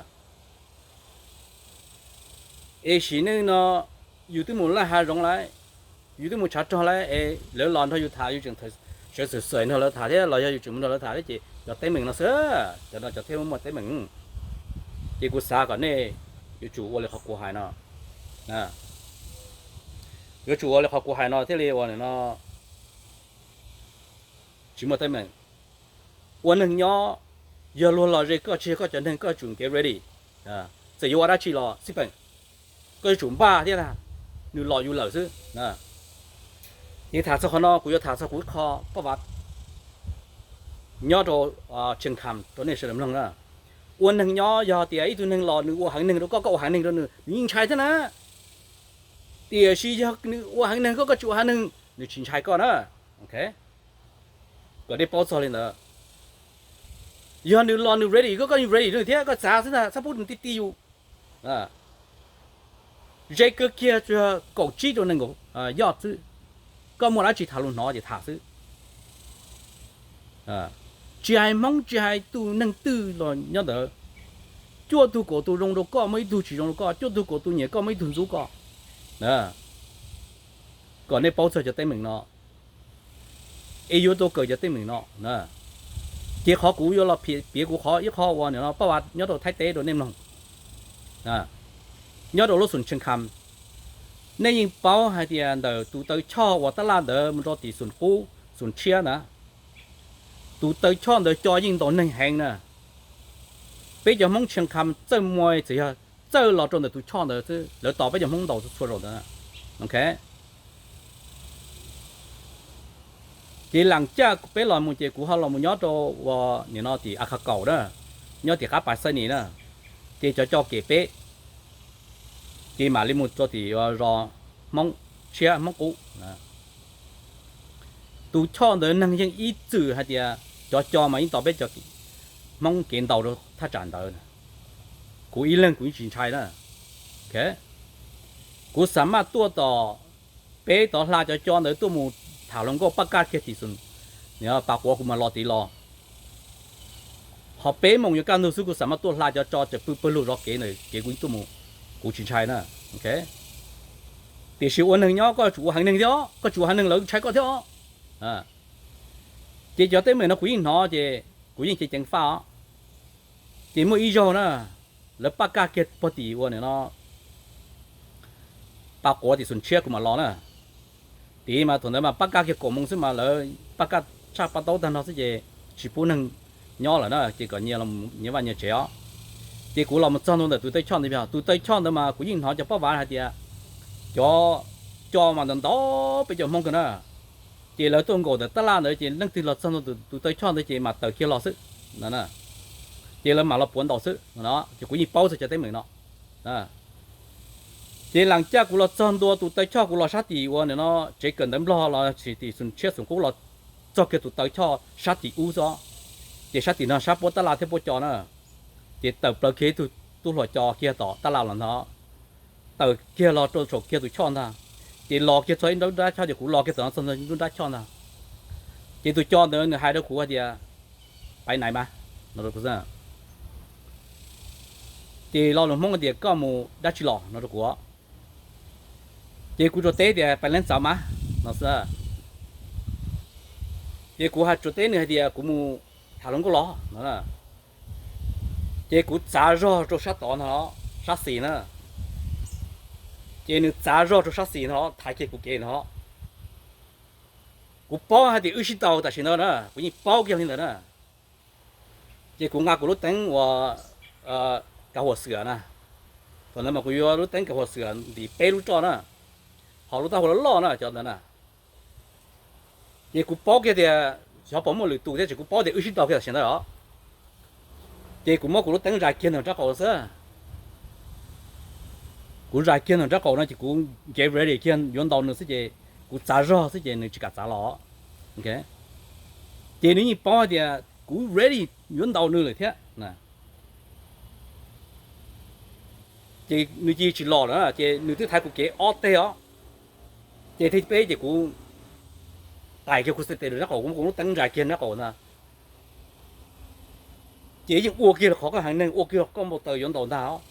Es sim neej no yus twb mus laij hav zoov lawm, yus twb mus tshav rog lawm es lawv los nrog yus tham, yus tseem sawv xwm xwm nrog lawv tham thiab los yog yus tseem mus nrog lawv tham thiab ces cov teeb meem no xwb, cov no cov thiaj muaj teeb meem. Ces kuv xav kom nej yuav tsum ua li qhov kuv hais no, yuav tsum ua li qhov kuv hais no thiaj li ua no tsis muaj teeb meem. Ua neeg nyob, yog luag los ze koj tsis yog koj cov neeg koj yuav tsum kev ready. Txawm yuav ua dab tsi los xij peem, koj yuav tsum npaj thiab na, nws los yus lawm xwb. Ces tham txog qhov no kuv yuav tham txog kuv ib qho paj vav nyob rau Tsheej Kham rau nej sawv daws mloog na. Ua neeg nyob yog tias ib tug neeg los nws ua heev neeg rau koj, koj ua heev neeg rau nws, nws yeej ntshai thiab na. Tiam sis yog nws ua heev neeg koj, koj tsis ua heev neeg, nws tsis ntshai koj na. Kom nej paub txog li ntawd. Yog nws los nws ready koj, koj yeej ready rau nws thiab, koj txav xwb ntag, txhob pub nws ti ti yus. Ze kawg kiag tsuas yog kaum tsib rau nees nkaum yoj xwb. Koj muaj dab tsi tham lus hnov ces tham xwb. Tsis hais Hmoob tsis hais tus neeg twg los nyob ntawd, cuaj tug kaum tus zoo rau koj muaj ib tug tsis zoo rau koj, cuaj tug kaum tus nyiam koj muaj ib tug ntxub koj. Kom nej paub txog cov teeb meem no, es yuav tau kawm cov teeb meem no. Ces qhov kuv yuav los piav kuv qhov ib qho uas nim no paj vav nyob rau Thaib teb rau nej mloog. Nyob rau lub xoom Tsheej Kham, nej yeej paub hais tias ntawm tus taw choj uas tab laj ntawd mus rau tim xoom qub xoom tshiab na, tus taw choj ntawd co yeej ntaus neeg heev na. Peb cov Hmoob Tsheej Kham txawj muaj txawm yog txawj los rau ntawm tus choj ntawd xwb, lawv tos peb cov Hmoob ntaus txhua zaus ntawd. Ces lam caj peb los mus ces kuv ho los mus nyob rau uas nim no tim A Kha Kaum na, nyob tim qab Pas Xais Nis na, ces cov co kem peb, ces mam li mus rau tim zos Hmoob tshiab Hmoob qub. Tus choj ntawd neeg yeej ib txwm hais tias cov co mas yeej tos peb cov Hmoob kev ntaus rau thaj tsam ntawd. Kuv ib leeg kuv yeej tsis ntshai na. Kuv xam maj tuaj tom peb tod hla cov co ntawd tuaj mus tham hluas nkauj paj kaj kiag tim Pas Quav kuv mas los tid los. Ho peb moos yuav kaj ntug xwb kuv xam maj tuaj hla cov co tseem pw pawg lug zov kev ntawd ces kuv tuaj mus, kuv tsis ntshai na. Tiam sis ua neeg nyob koj yuav tsum ua heev neeg thiab, koj tsis ua heev neeg lawv ntshai koj thiab os. Ces cov teeb meem no kuv yeej hnov ces kuv yeej ceev ceev faj os. Ces muaj ib zaug na, lawv paj kaj kiag puag tim ua nim no Pas Quav tim xoom tshiab kuv mam los na. Tid mas thaum ntawd mas paj kaj kiag kaum moos xwb mas lawv paj kaj tshaj paj taub tag nrho xwb ces tsis pub neeg nyob lawm na, ces kom nyias vaj nyias tsev os. Ces kuv los mus txog ntua ntawm tus taw choj ntawd, tus taw choj ntawd mas kuv yeej hnov cov paj vav hais tias cov co mas ntau ntau peb cov Hmoob kawg na. Ces lawv tuaj nkaum ntawm tab laj ntawd ces leej twg los txog ntua tus taw choj ntawd ces mam tawm kiag los xwb. Ces lawv mam los puav ntaus xwb no, ces kuv yeej paub txog cov teeb meem no. Ces lam caj kuv los txog ntua tus taw choj kuv los sab tim uas nim no tsev kawm ntawv Nplog los sis tim xoom tshiab xoom qub los txog kiag tus taw choj sab tim ub xwb, ces sab tim no sab puab tab laj thiab puab co na, ces tawm plaws kiag ib tug tub hluas co kiag tom tab laj los ntag, tawm kiag los rau saum kiag tus choj ntag, ces los kiag txog ib nrab choj, ces kuv los kiag txog ntawm nrab choj ntag, ces tus co ntawd nws hais rau kuv hais tias, pais nais mas, no rau kuv, ces lo lus Hmoob tias koj mus dab tsi los no rau kuv, ces kuv tsuas teb tias pais leej txav mas, no xwb, ces kuv hais tsuas teb nws hais tias kuv mus tham hluas nkauj los no, ces kuv txav zog rau sab tod no, sab xis na, ces nws txav zog rau sab xis no thaiv kiag kuv kev no, kuv paub hais tias wb sib tau tam sim ntawd na, kuv yeej paub kiag li ntawd na, ces kuv nqa kuv lub teeb uas kav huam xwm na, thaum ntawd mas kuv yuav lub teeb kav huam xwm ntim peb lub roj na, ho lub taub hau loj loj na cov ntawd na, ces kuv paub kiag tias xyov puas muaj lwm tus thiab, ces kuv paub tias wb sib tau kiag tam sim ntawd os, ces kuv muab kuv lub teeb zais kiag ntawm nraub qaum xwb, kuv zais kiag ntawm nraub qaum no ces kuv get ready kiag yuav ntaus nws xwb, ces kuv txav zog xwb ces nws tsis kam txav los, ces nws yeej paub hais tias kuv ready yuav ntaus nws lawm thiab, ces nws cia tsis los lawm, ces nws twb thaiv kuv kev ob teg os, ces thib peb ces kuv tais kiag kuv xib tes rau nraub qaum, kuv muab kuv lub teeb zais kiag nraub qaum na, ces yeej ua kiag los qhov koj heev neeg, ua kiag los koj npau taws yuav ntaus ntag os,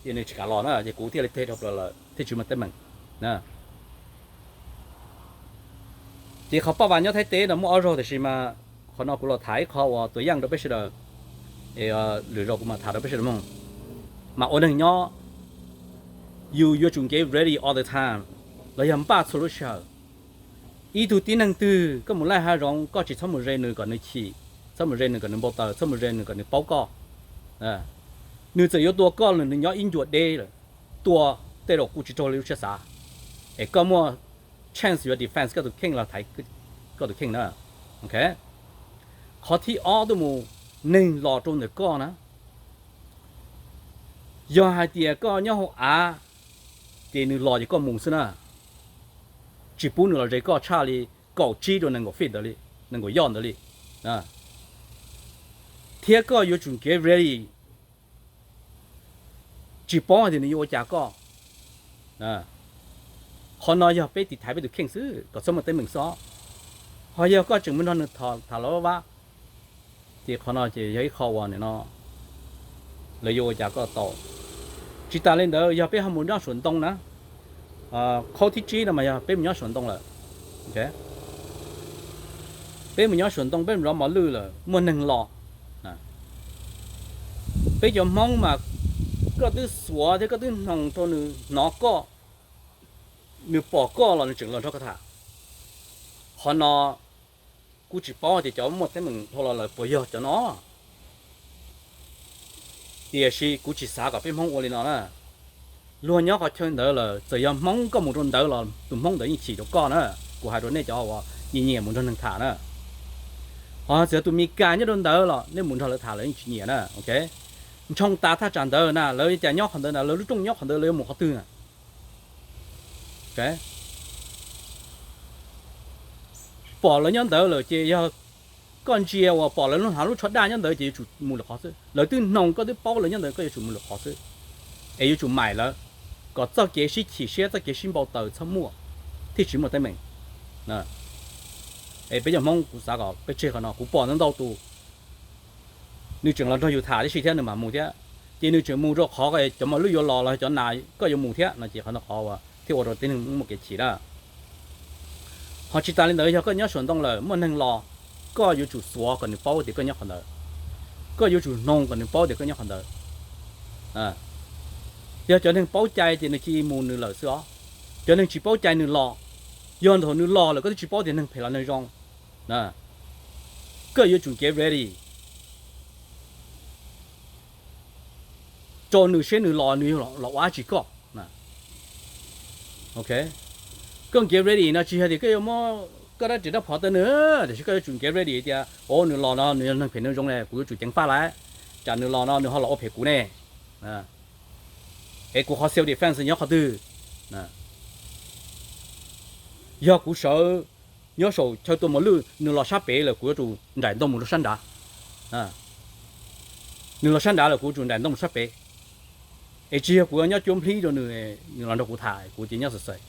ces nws tsis kam los na, ces kuv thiaj li teg dhau plaws lawm thiaj tsis muaj teeb meem. Ces qhov paj vas nyob Thaib teb no muaj ob zaug, tiam sis mas qhov no kuv los tham ib qho uas tuas yeej rau peb sawv daws, lwm zaus kuv mam tham rau peb sawv daws mloog. Mas ua neeg nyob, yus yuav tsum get ready all the time, los yog npaj txhua lub sij hawm. Ib tug tib neeg twg koj mus laij hav zoov, koj tsis txhob mus ze nws kom nws chim, txhob mus ze nws kom nws npau taws, txhob mus ze nws kom nws paub koj. Nws txawm yuav tua koj los nws nyob ib ncua deb lawm, tua tej zaum kuj tsis raug li lub siab xav, es koj muaj chance yuav defense koj tus kheej los thaiv koj tus kheej na. Qhov thib ob tuaj mus, neeg los rau ntawm koj na, yog hais tias koj nyob hauv av, ces nws los ces koj mus xwb na, tsis pub nws los ze koj tshaj li kaum tsib rau nees nkaum feet ntawd li, nees nkaum yoj ntawd li, thiab koj yuav tsum get ready, tsis paub hais tias nws yuav ua cas koj. Qhov no yog peb tiv thaiv peb tus kheej xwb kom txhob muaj teeb meem xwb. Ho yog koj tseem mus nrog nws tham los vaj, ces qhov no ces yog ib qho uas nim no lawv yuav ua cas koj tau. Tsis tas li ntawd, yog peb ho mus nyob Suav Ntoo na, qhov thib tsib no mas yog peb mus nyob Suav Ntoo lawm, peb mus nyob Suav Ntoo, peb mus zov mos lwj lawm, muaj neeg los, peb cov Hmoob mas koj twb xuav thiab koj twb hnoos rau nws hnov koj, nws pom koj los nws tseem los nrog koj tham. Qhov no kuj tsis paub tias cov muaj teeb meem dhau los lawm puas yog cov no, tiam sis kuv tsis xav kom peb Hmoob ua li no na. Luag nyob qhov chaw ntawd lawm, txawm yog Hmoob koj mus rau ntawd los tus Hmoob ntawd yeej chim rau koj na. Kuv hais rau nej cov uas nyiam nyiam mus nrog neeg tham na, ho txawm yog tus Mes Kas nyob rau ntawd los nej mus nrog lawv tham lawv yeej tsis nyiam na. Ntshoo tas thaj tsam ntawd na, lawv cas nyob qhov ntawd na, lawv lub rooj nyob qhov ntawd, lawv yuav mus qhov twg na? Pom lawv nyob ntawd lawm ces yog koj ntsia uas pom lawv hnav lub tsho daj nyob ntawd ces yuav tsum mus lwm qhov xwb. Lawv twb hnoos, koj twb paub lawv nyob ntawd, koj yuav tsum mus lwm qhov xwb. Es yuav tsum maim lawv, kom txoj kev sib chim siab, txoj kev sib npau taws txhob muaj, thiaj tsis muaj teeb meem. Es peb cov Hmoob kuv xav kom peb tseg qhov no, kuv pom ntau ntau tus nws tseem los nrog yus tham tib si thiab nws mam mus thiab, ces nws tseem mus rau qhov cov mos lwj yuav los los cov nas koj yuav mus thiab no ces qhov no qhov thiaj ua rau tib neeg muaj kev chim na. Ho tsis tas li ntawd, yog koj nyob Suav Ntoo lawm muaj neeg los, koj yuav tsum xuav kom nws paub tias koj nyob qhov ntawd, koj yuav tsum hnoos kom nws paub tias koj nyob qhov ntawd. Yog cov neeg paub cai ces nws cia li mus nws lawm xwb os. Cov neeg tsis paub cai nws los, yog thaum nws los lawm koj twb tsis paub tias neeg phem los neeg zoo, koj yuav tsum get ready rau nws seb nws los nws los ua dab tsi koj. Koj get ready no tsis yog tias koj yuav muab koj dab riam dab phom tau nws, tiam sis koj yuav tsum get ready tias, o, nws los no nws yog neeg phem neeg zoo ne, kuv yuav tsum ceev faj lawm, tsam nws los no nws ho los ua phem kuv ne. Es kuv qhov self defense nyob qhov twg? Yog kuv sawv nyob saum chaw tua mos lwj, nws los sab pem lawm kuv yuav tsum nraim ntoo mus rau sab nrad. Nws los sab nrad lawm kuv yuav tsum nraim ntoo mus sab pem. Es tsis yog kuv nyob cuab nplhib rau nws, nws los nrog kuv tham kuv ces nyob xwm xwm.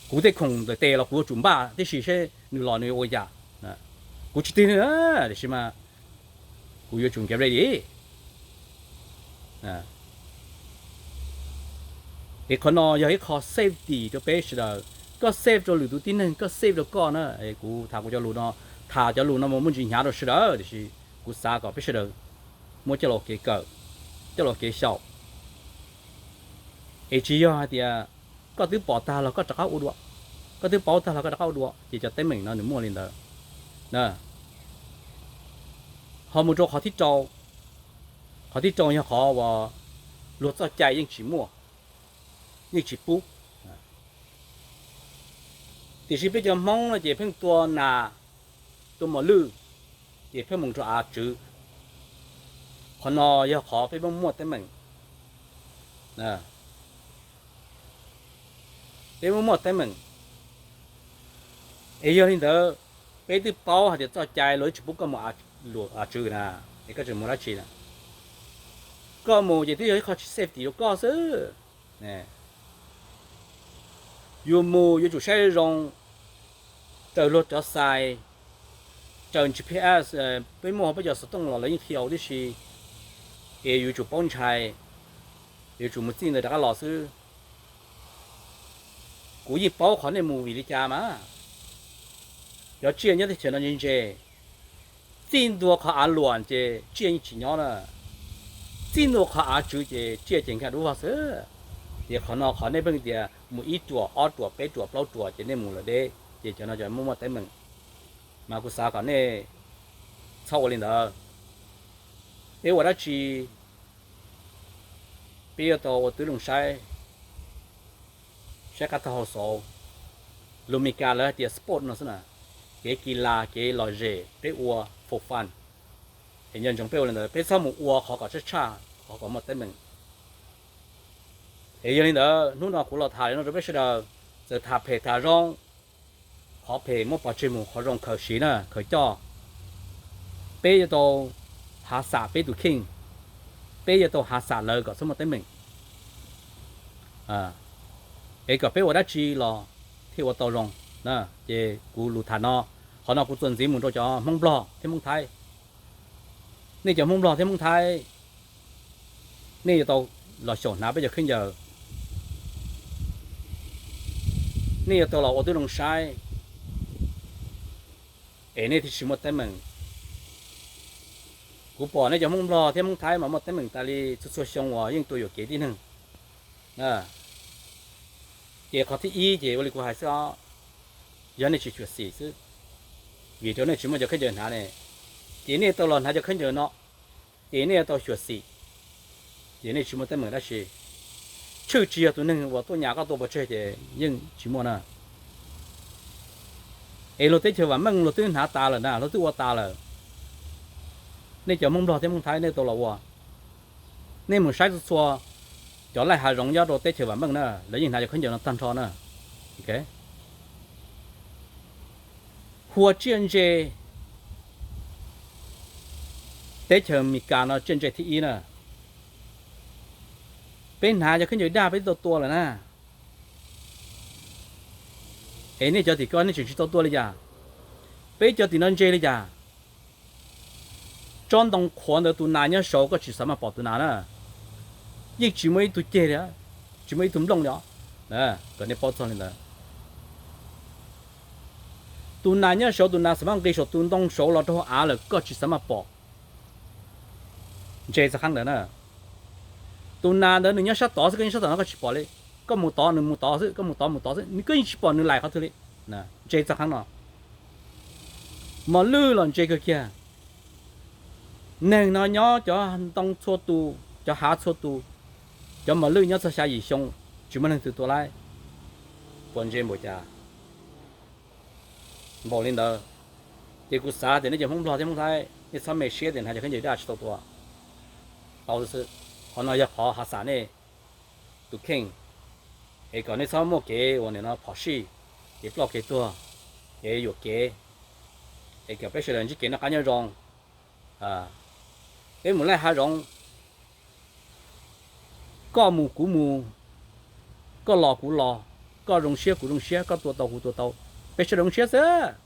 Kuv tej khoom ntawm tes los kuv yuav tsum npaj tib si seb nws los nws yuav ua cas. Kuv tsis tig li, tiam sis mas kuv yuav tsum get ready. Es qhov no yog ib qho safety rau peb sawv daws. Koj safe rau lwm tus tib neeg, koj safe rau koj na. Kuv tham kuv cov lus no, tham cov lus no mas muaj ntsis hnyav rau sawv daws, tiam sis kuv xav kom peb sawv daws muab coj los kev kawm, coj los kev xyaum. Es tsis yog hais tias koj twb pom tag los koj rov qab ua dua, koj twb paub tag los koj rov qab ua dua, ces cov teeb meem no nws muaj li ntawd. Ho mus rau qhov thib rau, qhov thib rau yog qhov uas luag txoj cai yeej tsis muaj, yeej tsis pub. Tiam sis peb cov Hmoob no ces pheej tua nas, tua mos lwj, ces pheej mus rau av tswv. Qhov no yog qhov peb muaj teeb meem. Peb muaj muaj teeb meem. Es yog li ntawd, peb twb paub hais tias txoj cai luag tsis pub koj mus av tswv na, es koj tseem mus dab tsi na? Koj mus ces twb yog ib qho tsis safety rau koj xwb. Yus mus yuav tsum saib zoo, raws luag cov xais, raws G P S, peb muaj peb cov xov tooj los lawv yeej qhia tib si, es yuav tsum paub ntshai, yuav tsum mus txij ntawd rov qab los xwb. Kuv yeej paub qhov nej mus vim li cas mas. Cov tsiaj nyob teb chaws no ntse ntse, txij ntua qhov av luam ces tsiaj yeej tsis nyob na, txij ntua qhov av tswv ces tsiaj ces nkag dub vog xwb. Ces qhov no qhov nej pheej tias mus ib ruam ob ruam peb ruam plaub ruam ces nej mus lawm deb, ces cov no cov muaj muaj teeb meem, mas kuv xav kom nej txhob ua li ntawd. Peb ua dab tsi, peb yuav tau ua tib zoo saib, saib qab taub hau xauv. Lus Meskas lawv hais tias sport no xwb na, kev kis las kev lom zem peb ua for fun. Es nco ntsoov peb ua li ntawd, peb txhob mus ua qhov kom tshaj tshaj, qhov kom muaj teeb meem. Es yog li ntawd hnub no kuv los tham li no rau peb sawv daws, txawm tham phem tham zoo, qhov phem muab pov tseg mus, qhov zoo khaws siv na, khaws coj. Peb yuav tau hav xam peb tus kheej, peb yuav tau hav xam lawv kom txhob muaj teeb meem. Es kom peb ua dab tsi los thiaj ua tau zoo. Ces kuv lus tham no, qhov no kuv txuas ntxiv mus rau cov Hmoob Nplog thiab Hmoob Thaib. Nej cov Hmoob Nplog thiab Hmoob Thaib, nej yuav tau los xyaum hnav peb cov khaub ncaws, nej yuav tau los ua tib zoo saib, es nej thiaj tsis muaj teeb meem. Kuv pom nej cov Hmoob Nplog thiab Hmoob Thaib mas muaj teeb meem tas li txhua txhua xyoo uas yeej tua yuam kev tib neeg. Ces qhov thib ib ces ua li kuv hais xwb os, yog nej tsis xyuam xim xwb, vim rau nej tsis muaj cov khaub ncaws hnav ne, ces nej tau los hnav cov khaub ncaws no, ces nej yuav tau xyuam xim, ces nej tsis muaj teeb meem dab tsi. Tshwj tsis yog tus neeg uas tuaj nyas koj tua pov tseg ces yeej tsis muaj na. Es luag teb chaws vam meej luag twb hnav tas lawm na, luag twb ua tas lawm. Nej cov Hmoob Nplog thiab Hmoob Thaib nej tau los ua, nej mus saib txhua txhua cov laij hav zoov nyob rau teb chaws vam meej na, lawv yeej hnav cov khaub ncaws no tag nrho na. Hua tsiaj ntse, teb chaws Amelikas no tsiaj ntse thib ib na. Peb hnav cov khaub ncaws daj peb twb tau tua lawm na. Es nej cov tim ko nej tseem tsis tau tua li cas? Peb cov tim no ntse li cas? Tsob ntoo qhuav ntawd tus nas nyob saud koj tsis xav maj pom tus nas na. Yeej tsis muaj ib tug ceg li, tsis muaj ib tug nplooj li os. Kom nej paub txog li ntawd. Tus nas nyob saud, tus nas xav maj nqis saum tus ntoo saud los rau hauv av lawm koj tsis xav maj pom. Ntse txog qhov ntawd na. Tus nas ntawd nws nyob sab tod xwb, koj nyob sab tom no koj tsis pom li. Koj mus tod nws mus tod xwb, koj mus tod mus tod xwb, nws koj yeej tsis pom nws laim qhov twg li. Ntse txog qhov no. Mos lwj los ntse kawg kiag. Neeg no nyob cov ntoo txhua tus, cov hav txhua tus, cov mos lwj nyob txog xya yim xyoo, tsis muaj neeg twg tua laib. Puas ntse npaum cas? Npaum li ntawd. Ces kuv xav tias nej cov Hmoob Nplog thiab Hmoob Thaib nej txhob me siab tias hnav cov khaub ncaws daj tsis tau tua. Tau xwb, qhov no yog qhov hav xam nej tus kheej, es kom nej txhob muaj kev uas nim no phom sij, kev ploj kev tuag. kev yuam kev, es kom peb sawv daws ntsib kev noj qab nyob zoo. Peb mus laij hav zoov, koj mus kuv mus, koj los kuv los, koj zoo siab kuv zoo siab, koj tua tau kuv tua tau, peb sawv daws zoo siab xwb.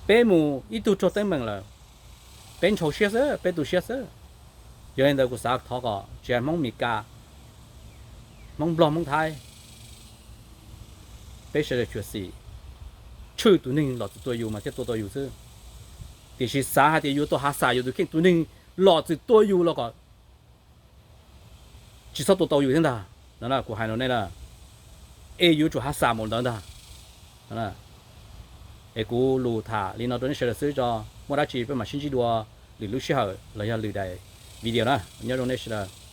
Peb mus ib tug raug teeb meem lawm, peb ntshaus siab xwb, peb tu siab xwb. Yog li ntawd kuv xav thov kom tsis hais Hmoob Mes Kas, Hmoob Nplog, Hmoob Thaib, peb sawv daws xyuam xim, tshwj tus neeg los txwm tua yus mas thiaj tua tau yus xwb. Tiam sis xav hais tias yuav tua hav xam yus tus kheej, tus neeg los txwm tua yus los kom tsis txhob tua tau yus thiab ntag. No kuv hais rau nej lawm, es yuav tsum hav xam mus ntawd ntag. Es kuv lus tham li no rau nej sawv daws xwb, tso, muaj dab tsi peb mam sib ntsib dua lwm lub sij hawm los yog lwm daim video na. Nyob zoo nej sawv daws.